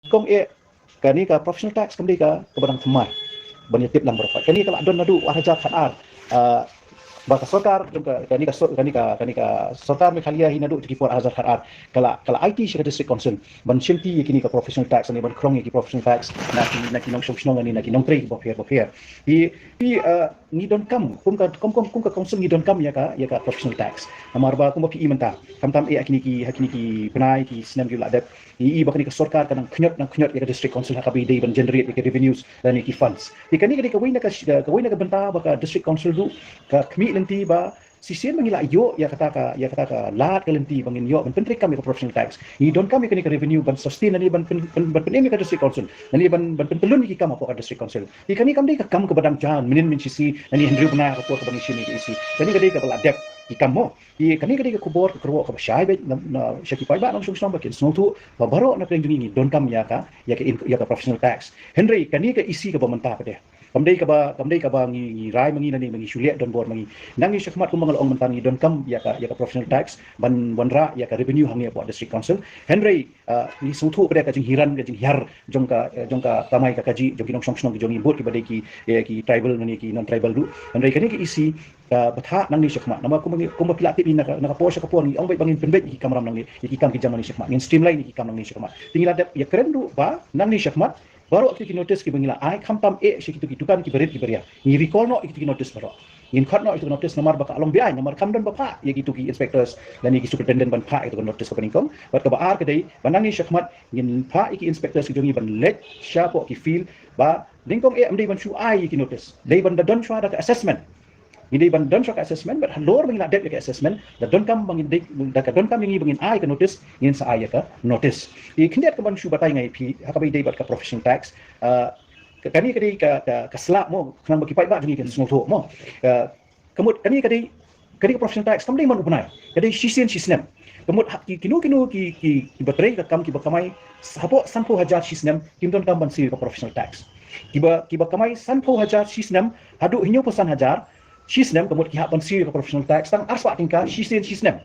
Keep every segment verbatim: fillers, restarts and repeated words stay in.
Kong eh, kane ka professional tax kam dei ka, kaba dang thymmai ban ïa tip lang baroh. Kane ka la don naduh ar hajar khat ar, ah, ba ka sorkar, jong ka, kane ka sor-, kane ka, kane ka sorkar Meghalaya hi naduh jong ki por ar hajar khat ar, ka la, ka la aiti sha ka District Council ban shimti ïa kine ka professional tax, ne ban khrong ïa ki professional tax na ki, na ki nongshong shnong ne na ki nongtrei bapher bapher. Hi, hi, ah, ngi donkam, kum ka, kum, kum, kum ka council ngi donkam ïa ka, ïa ka professional tax. Namar ba kumba phi i mynta, khamtam eh ha kine ki, ha kine ki bnai ki snem ki la dep, ngi i ba kane ka sorkar ka nang khñiot, nang khñiot ïa ka District Council ha kaba ïadei ban generate ïa ka revenues lane ki funds. Te kane ka dei kawei na ka, kawei na ka bynta ba ka District Council ruh ka khmih lynti ba shisien ba ngi la ïoh ïa kata ka, ïa kata ka lad ka lynti ba ngin ïoh ban pyntreikam ïa ka professional tax, ngi donkam ïa kane ka revenue ban sustain lane ban pyn-, pyn-, ban pynim ïa ka District Council lane ban, ban pyntyllun ïa ki kam hapoh ka District Council. Te kane kam dei ka kam kaba dang jan mynnin mynshisha lane hynriew bnai ha ka por kaba ngi shim ïa ka E C. Kane ka dei kaba la dep ki kam mo. Te kane ka dei ka khubor ka kyrwoh kaba shai beit na, na, sha ki paidbah nongshong shnong ba kin sngewthuh ba baroh na pdeng jong ngi ngi donkam ïa ka, ïa ka in-, ïa ka professional tax. Hynrei kane ka E C kaba mynta pat de, kam dei kaba, kam dei kaba ngi, ngi rai ma ngi lane ma ngi shu leh donbor ma ngi. Nangne shakhmat kumba nga la ong mynta ngi donkam ïa ka, ïa ka professional tax ban wanrah ïa ka revenue hangne hapoh District Council. Hynrei, ah, ngi sngewthuh pat de ka jinghiar, ka jinghiar jong ka, eh, jong ka kamai ka kajih jong ki nongshong shnong ki jong ngi, bad kiba dei ki, eh, ki tribal lane ki non-tribal ruh. Hynrei kane ka E C ka bthah nangne shakhmat. Namar kumba ngi, kumba phi la tip hi na ka, na ka por sha ka por ngi ong beit ba ngin pynbeit ïa ki kamram nangne, ïa ki kam ki jam nangne shakhmat, ngin streamline ïa ki kam nangne shakhmat. Te ngi la dep ïakren ruh ba nangne shakhmat baroh kito ki notice kiba ngi la ai, khamtam eh sha kito ki dukan kiba rit kiba ria, ngi recall noh ïa kito ki notice baroh. Ngin khot noh ïa kito ki notice namar ba ka long beaiñ, namar kam don ba phah ïa kito ki inspectors lane ki superintendent ban phah ïa kito ki notice kaba nyngkong. Bad kaba ar ka dei ba nangne shakhmat ngin phah ïa ki inspectors ki jong ngi ban leit shapoh ki field ba nyngkong eh ym dei ban shu ai ïa ki notice, dei ban da don shuwa da ka assessment. Ngi dei ban don shuwa ka assessment, bad halor ba ngi la dep ïa ka assessment, da donkam ba ngin dei, da ka donkam ïa ngi ba ngin ai ka notice, ngin sa ai ïa ka notice. Te khyndiat ka ban shu batai nga ïa phi ha kaba ïadei bad ka professional tax, ah, ka, kane ka dei ka, ka, ka slap mo, khnang ba ki paidbah jong ngi kin sngewthuh mo. Ka, ka mut kane ka dei, ka dei ka professional tax kam dei man u bnai, ka dei shisien shisnem. Ka mut ha, ki, kino kino ki, ki, kiba trei ka kam kiba kamai hapoh sanphew hajar shisnem kim donkam ban siew ïa ka professional tax. Kiba, kiba kamai sanphew hajar shisnem haduh hynñiewphew san hajar shisnem, ka mut ki hap ban siew ïa ka professional tax tang arspah tyngka shisien shisnem.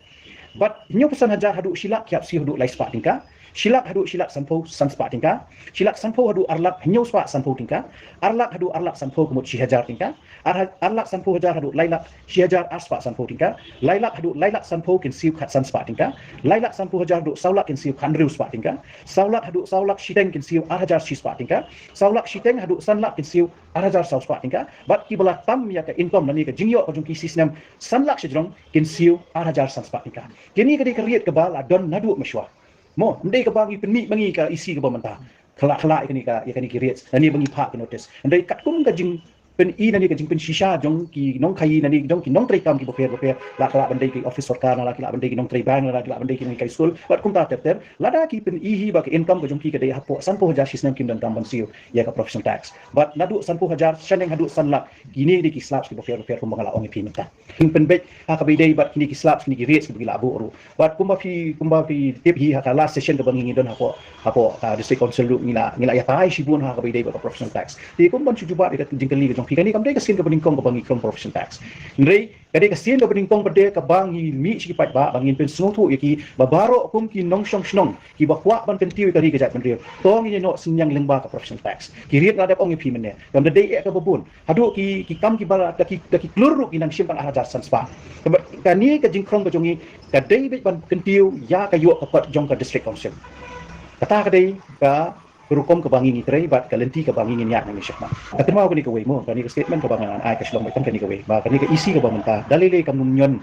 Bad hynñiewphew san hajar haduh shilak ki hap siew haduh laispah tyngka. Shilak haduh shilak sanphew, sanspah tyngka. Shilak sanphew haduh arlak, hynñiewspah sanphew tyngka. Arlak haduh arlak sanphew, ka mut shi hajar tyngka. Ar ha-, arlak sanphew hajar haduh lailak, shi hajar arspah sanphew tyngka. Lailak haduh lailak sanphew kin siew khatsanspah tyngka. Lailak sanphew hajar haduh sawlak kin siew khathynriewspah tyngka. Sawlak haduh sawlak shiteng kin siew ar hajar shispah tyngka. Sawlak shiteng haduh sanlak kin siew ar hajar sawspah tyngka. Bad kiba la tam ïa ka income lane ka jingïoh ka jong ki shisnem sanlak shajrong kin siew ar hajar sanspah tyngka. Kane ka dei ka rate kaba la don naduh mynshuwa. Mo, ym dei kaba ngi pynmih ma ngi ka E C kaba mynta. Khlak khlak ïa kane ka, ïa kane ki rates lane ba ngi phah ki notice. Hynrei katkum ka jingpyni lane ka jingpynshisha jong ki nongkhaïi lane jong ki nongtreikam kiba pher bapher, la ka lah ban dei ki office sorkar, la ka lah ban dei ki nongtrei bank, la ka lah ban dei ki nonghikai skul, bad kumta ter ter. Lada ki pyni hi ba ka income ka jong ki ka dei hapoh sanphew hajar shisnem kim donkam ban siew ïa ka professional tax. Bad naduh sanphew hajar shaneng haduh sanlak, kine dei ki slabs kiba pher bapher kumba nga la ong ïa phi mynta. Ngin pynbeit ha kaba ïadei bad kine ki slabs, kine ki rates kiba ngi la buh ruh. Bad kumba phi, kumba phi tip hi ha ka last session kaba ngi, ngi don hapoh, hapoh, ah, District Council ruh ngi la, ngi la ïatai shibun ha kaba ïadei bad ka professional tax. Te kumban shu jubab ïa ka jingkylli ka jong phi, kane kam dei ka sien kaba nyngkong kaba ngi khrong professional tax. Hynrei ka dei ka sien kaba nyngkong pat de kaba ngi mih sha ki paidbah ba ngin pynsngewthuh ïa ki ba baroh kum ki nongshong shnong kiba kwah ban kyntiew ïa ka ri ka jaitbynriew, to ngin ïa noh synñiang lyngba ka professional tax. Ki rate nga la dep ong ïa phi mynne, kam da dei eh kaba bun. Haduh ki, ki kam kiba da ki, da ki klur ruh ki nang shim tang ar hajar sanspah. Kane ka jingkhrong ka jong ngi ka dei beit ban kyntiew ïa ka ïoh ka kot jong ka District Council. Kata ka dei ka rukom kaba ngi ngi trei bad ka lynti kaba ngi ngin ïaid nangne shakhmat. Ka kynmaw kane kawei mo, kane ka statement kaba ngan ai ka shlong beit tang kane kawei, ba kane ka E C kaba mynta da lei lei kam num ñion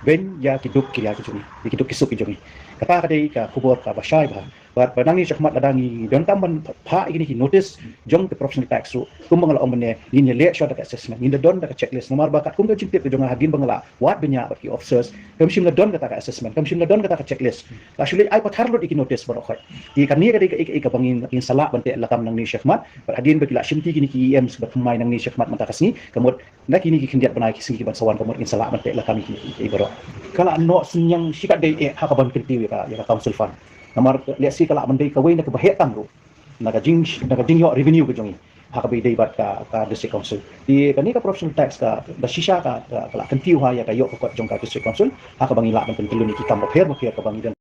beiñ ïa ki duk ki ria ki jong ngi, ïa ki duk ki suk ki jong ngi. Kata ka dei ka khubor kaba shai bha. Bad ba nangne shakhmat lada ngi donkam ban phah ïa kine ki notice jong ka professional tax ruh, kumba nga la ong mynne, ngin ïaleh shuwa da ka assessment, ngin da don da ka checklist. Namar ba katkum ka jingtip ka jong nga hadien ba nga la wad bniah bad ki officers, kam shym la don kata ka assessment, kam shym la don kata ka checklist. La shu leit ai pathar lut ïa ki notice baroh khoit. Te kane ka dei ka, ka, kaba ngin, ngin sa lah ban teh lakam nangne shakhmat. Bad hadien ba ki la shimti kine ki E Ms ba thymmai nangne shakhmat mynta ka sngi, ka mut na kine ki khyndiat bnai ki sngi kiban sa wan, ka mut ngin sa lah ban teh lakam ïa kine ki, ki baroh. Ka la noh synñiang shikatdei eh ha kaban kyntiew ïa ka, ïa ka council fund. Namar lehse ka lah ban dei kawei na kaba heh tam ruh na ka jing, na ka jingïoh revenue ka jong ngi ha kaba ïadei bad ka, ka District Council. Te kane ka professional tax ka, da shisha ka, ka, ka la kyntiew ha ïa ka ïoh ka kot jong ka District Council ha kaba ngi lah ban pyntyllun ïa ki kam bapher bapher kaba ngi don.